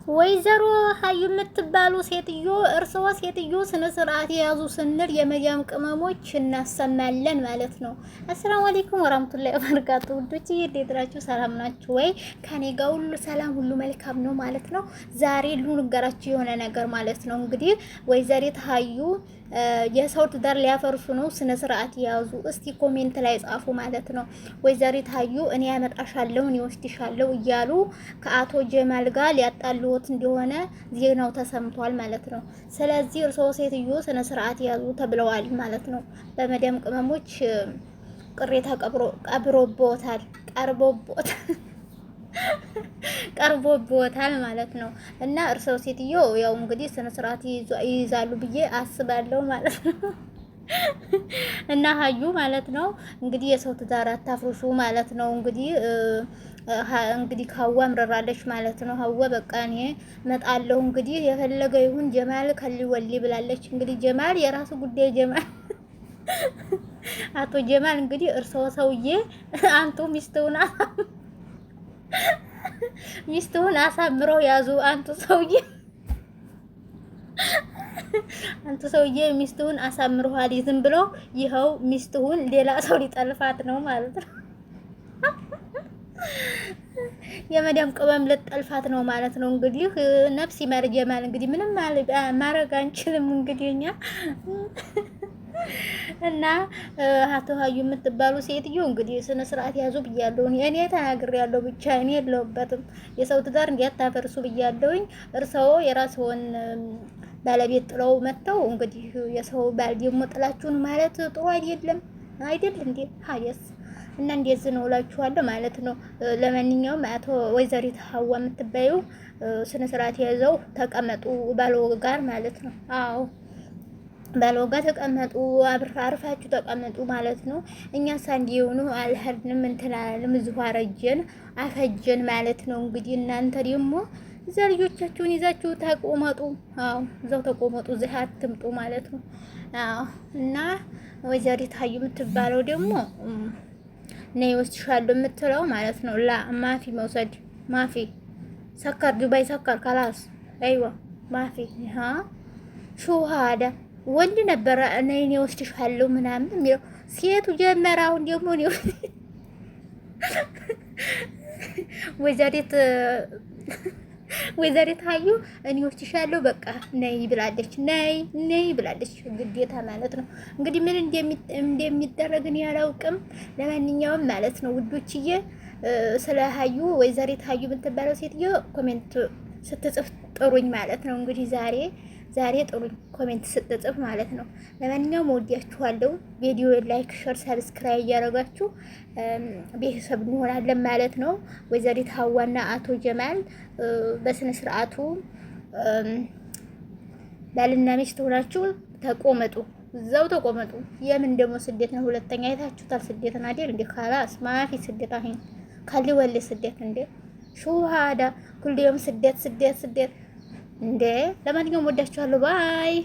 ወይዘሮ ሀዩ የምትባሉ ሴትዮ፣ እርስዎ ሴትዮ ስነ ስርዓት የያዙ ስንል የመዲያም ቅመሞች እናሰማለን ማለት ነው። السلام عليكم ورحمة الله وبركاته። ውዶች እንዴት ናችሁ? ሰላም ናችሁ ወይ? ከኔ ጋር ሁሉ ሰላም፣ ሁሉ መልካም ነው ማለት ነው። ዛሬ ልንገራችሁ የሆነ ነገር ማለት ነው። እንግዲህ ወይዘሪት ሀዩ የሰው ትዳር ሊያፈርሱ ነው። ስነ ስርዓት የያዙ እስቲ comment ላይ ጻፉ ማለት ነው። ወይዘሪት ሀዩ እኔ ያመጣሻለሁ እኔ ወስድሻለሁ እያሉ ከአቶ ጀማል ጋር ሊያጣሉት እንደሆነ ዜናው ተሰምቷል ማለት ነው። ስለዚህ እርስዎ ሴትዮ ስነ ስርዓት ያዙ ተብለዋል ማለት ነው። በመደም ቅመሞች ቅሬታ ቀብሮቦታል ቀርቦቦታል ቀርቦቦታል ማለት ነው። እና እርስዎ ሴትዮ ያው እንግዲህ ስነ ስርዓት ይይዛሉ ብዬ አስባለሁ ማለት ነው። እና ሀዩ ማለት ነው እንግዲህ የሰው ትዳር አታፍርሱ ማለት ነው። እንግዲህ እንግዲህ ሀዋ አምረራለች ማለት ነው። ሀዋ በቃ እኔ እመጣለሁ እንግዲህ የፈለገ ይሁን ጀማል ከሊወሊ ብላለች። እንግዲህ ጀማል የራሱ ጉዳይ ጀማል አቶ ጀማል እንግዲህ እርስዎ ሰውዬ አንቱ ሚስትውን ሚስትውን አሳምረው ያዙ። አንቱ ሰውዬ አንቱ ሰውዬ ሚስትሁን አሳምረዋል ዝም ብሎ ይኸው ሚስትሁን ሌላ ሰው ሊጠልፋት ነው ማለት ነው። የመዳም ቅመም ልጠልፋት ነው ማለት ነው። እንግዲህ ነፍስ ይማር ጀማል። እንግዲህ ምንም ማድረግ አንችልም እንግዲህ እኛ እና አቶ ሀዩ የምትባሉ ሴትዮ እንግዲህ ስነ ስርዓት ያዙ ብያለሁ። እኔ ተናግሬያለሁ፣ ብቻ እኔ የለሁበትም። የሰው ትዳር እንዲያታፈርሱ ብያለሁኝ። እርስዎ የራስዎን ባለቤት ጥለው መጥተው እንግዲህ የሰው ባል ደግሞ ጥላችሁን ማለት ጥሩ አይደለም፣ አይደል እንዴ? ሀየስ እና እንደዚህ ነው እላችኋለሁ ማለት ነው። ለማንኛውም አቶ ወይዘሪት ሀዋ የምትባዩ ስነ ስርዓት ያዘው ተቀመጡ ባልዎ ጋር ማለት ነው። አዎ ባልዎ ጋር ተቀመጡ፣ አርፋችሁ ተቀመጡ ማለት ነው። እኛ ሳንዲየውኑ አልሄድንም እንትን አላልንም፣ እዚሁ አረጀን አፈጀን ማለት ነው። እንግዲህ እናንተ ደግሞ እዛ ልጆቻችሁን ይዛችሁ ተቆመጡ። አዎ እዛው ተቆመጡ፣ እዚህ አትምጡ ማለት ነው። አዎ እና ወይዘሪት ሀዩ የምትባለው ደግሞ ነይ ወስድሻለሁ የምትለው ማለት ነው። لا مافي መውሰድ مافي سكر ዱባይ سكر خلاص أيوه مافي ሀ شو هذا ወንድ ነበረ ነይ እኔ ወስድሻለሁ ምናምን የሚለው ሴቱ ጀመረ። አሁን ደግሞ ወይዘሪት ወይዘሪት ሀዩ እኔ ወስድሻለሁ በቃ ነይ ብላለች። ነይ ነይ ብላለች ግዴታ ማለት ነው። እንግዲህ ምን እንደሚደረግ እኔ አላውቅም። ለማንኛውም ማለት ነው ውዶችዬ ስለ ሀዩ ወይዘሪት ሀዩ የምትባለው ሴትዮ comment ስትጽፍ ጥሩኝ ማለት ነው። እንግዲህ ዛሬ ዛሬ ጥሩኝ comment ስትጽፍ ማለት ነው። ለማንኛውም ወዲያችኋለሁ። ቪዲዮ like፣ share፣ subscribe እያደረጋችሁ ቤተሰብ እንሆናለን ማለት ነው። ወይዘሪት ሀዋና አቶ ጀማል በስነ ስርዓቱ ባልና ሚስት ሆናችሁ ተቆመጡ፣ እዛው ተቆመጡ። የምን ደግሞ ስደት ነው? ሁለተኛ አይታችሁታል። ስደትን አይደል እንዴ? خلاص مافي ስደት አሁን خلي ولي ስደት እንዴ شو هذا كل يوم ስደት ስደት ስደት እንዴ! ለማንኛውም ወዳችኋለሁ። bye።